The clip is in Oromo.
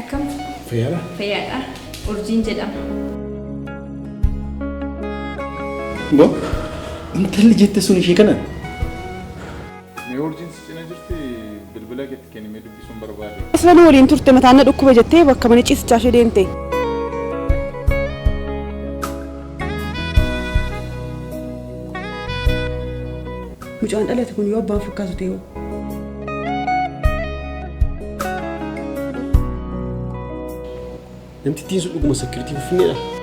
Akkam? Fayyaadha? Fayyaadha. Urjiin jedhama. Boo, intalli jette sun ishee kana? Mee urjiin si cina jirti bilbila keetti kennimee dubbisuun barbaade. Asla waliin turte mataan na dhukkuba jettee bakka mana ciisichaa ishee deemte. Mucaan dhalate kun yoo abbaan fakkaatu ta'e hoo? Namtittiin sun dhuguma security Finfinneedha.